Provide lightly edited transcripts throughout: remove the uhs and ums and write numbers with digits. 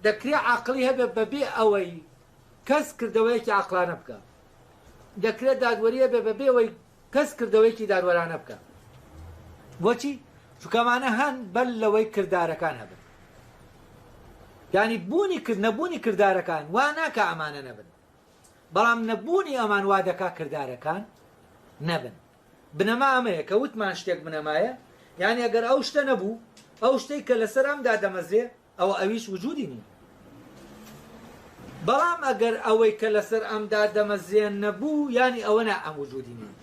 دەکرێ عاقڵی هەبێ بەبێ ئەوەی کەس کردەوەیەکی عاقڵانە بکا. دەکرێ دادوەری هەبێ بەبێ ئەوەی کەس کردەوەیەکی دادوەرانە بکا. بۆچی؟ چونکە ئەمانە هەن بەر لەوەی کردارەکان هەبن. یانی بوونی کرد نەبوونی کردارەکان وا ناکا ئەمانە نەبن. بەڵام نەبوونی ئەمان وا دەکا کردارەکان نەبن. بنەما ئەمەیە کە وتمان شتێک بنەمایە، یانی ئەگەر ئەو شتە نەبوو، ئەو شتەی کە لەسەر ئەم دادەمەزرێ ئەوە ئەویش وجودی نییە. بەڵام ئەگەر ئەوەی کە لەسەر ئەم دادەمەزرێ نەبوو، یانی ئەوە نا ئەم وجودی نییە.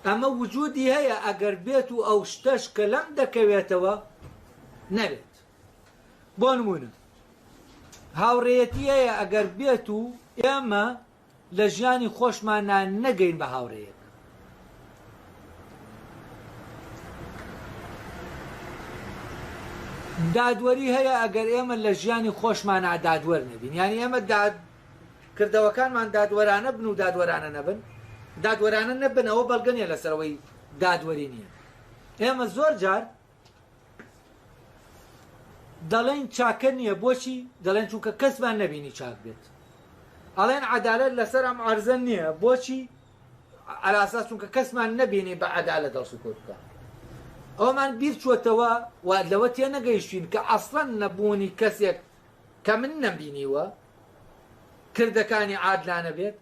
ئەمە وجودی هەیە ئەگەر بێت و ئەو شتەش کە لەم دەکەوێتەوە نەبێت. بۆ نموونە هاوڕێیەتی هەیە ئەگەر بێت و ئێمە لە ژیانی خۆشمانا نەگەین بە هاوڕێیەک. دادوەری هەیە ئەگەر ئێمە لە ژیانی خۆشمانا دادوەر نەبین، یانی ئێمە داد کردەوەکانمان دادوەرانە بن و دادوەرانە نەبن، دادوەرانە نەبن ئەوە بەڵگە نییە لەسەر ئەوەی دادوەری نییە. ئێمە زۆر جار دەڵێن چاکە نییە بۆچی دەڵێن چونکە کەسمان نەبینی چاک بێت ئەڵێن عەدالەت لەسەر ئەم عەرزە نییە بۆچی ئەلاساس چونکە کەسمان نەبینی بە عەدالەت هەڵسوکەوت بکە ئەومان بیر چوەتەوە و لەوە تێ نەگەیشتین کە ئەسڵەن نەبوونی کەسێک کە من نەمبینیوە کردەکانی عادلانە بێت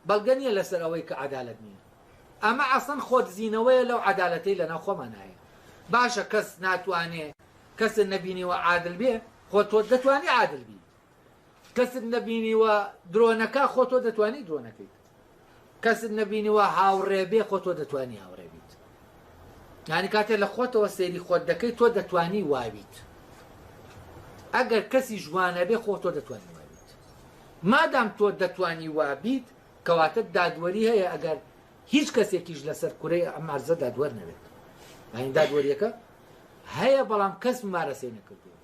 بەڵگە نیە لەسەر ئەوەی کە عەدالەت نیە. ئەمە ئەسڵەن خۆدزینەوەیە لەو عەدالەتەی لەناو خۆمانا هەیە. باشە کەس ناتوانێ کەست نەبینیوە عادل بێ خۆ تۆ دەتوانی عادل بی. کەست نەبینیوە درۆ نەکا خۆ تۆ دەتوانی درۆ نەکەیت. کەست نەبینیوە هاوڕێ بێ خۆ تۆ دەتوانی هاوڕێ بیت. یانی کاتێ لە خۆتەوە سەیری خۆت دەکەی تۆ دەتوانی وابیت. ئەگەر کەسیش وانەبێ خۆ تۆ دەتوانی وابیت. مادام تۆ دەتوانی وابیت کەواتە دادوەری هەیە ئەگەر هیچ کەسێکیش لەسەر کورەی ئەم ئەرزە دادوەر نەبێت یانی دادوەریەکە هەیە بەڵام کەس ممارەسەی نەکردووە.